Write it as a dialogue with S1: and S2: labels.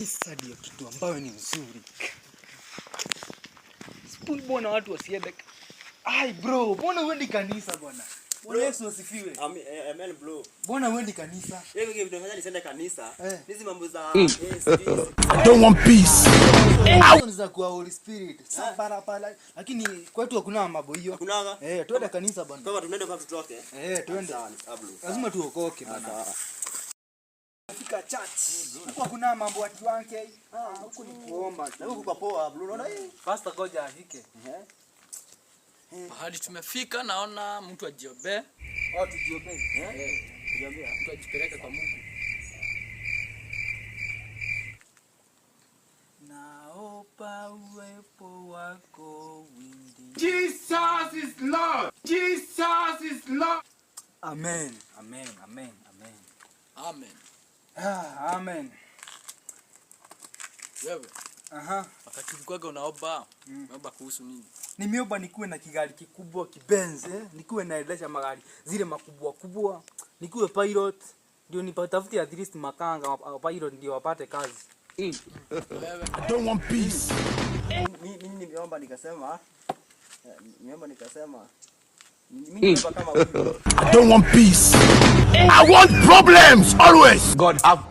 S1: Kanisa ndio kitu ambayo ni nzuri. Spoon, mbona watu wasiende? Ai bro, mbona uendi kanisa, bwana? Bwana Yesu asifiwe.
S2: Amen, bro.
S1: Mbona uendi kanisa?
S2: Wewe kitu kinafanya nisiende kanisa.
S1: Eh.
S2: Hizi mambo za sijui.
S3: I don't want peace.
S1: Hizo ni za kuwa Holy Spirit. Safara pala. Lakini kwetu hakuna mambo hiyo.
S2: Hakunaga?
S1: Eh, twende kanisa, bwana.
S2: Kama tunaenda kwa tutoke.
S1: Eh, twende.
S2: Sawa, ni sawa, bro.
S1: Lazima tuokoke, bwana.
S2: Sawa.
S1: Fika church. Huko hakuna mambo ati 1K. Ah, huko ni kuomba.
S2: Na huku kwa poa, bro. Unaona hii?
S1: Pastor goja afike.
S4: Mahali tumefika naona mtu ajiombee,
S1: Oh, tujiombee.
S2: Kujiambia.
S4: Mtu ajipeleke kwa Mungu.
S1: Naomba uwepo wako wingi.
S3: Jesus is Lord. Jesus is Lord.
S1: Amen. Amen. Amen. Amen.
S4: Amen.
S1: Ah, amen.
S4: Wewe,
S1: Aha.
S4: wakati ulikuwaga unaomba, unaomba kuhusu nini?
S1: Nimeomba nikuwe na kigari kikubwa, kibenz, eh? Nikuwe naendesha magari zile makubwa kubwa, nikuwe pilot ndio nipatafute at least makanga wa pilot ndio wapate kazi.
S4: Wewe,
S3: I don't want peace.
S2: Mimi nimeomba nikasema mimi nimeomba kama huyu.
S3: I don't want peace. I want problems always.
S5: God have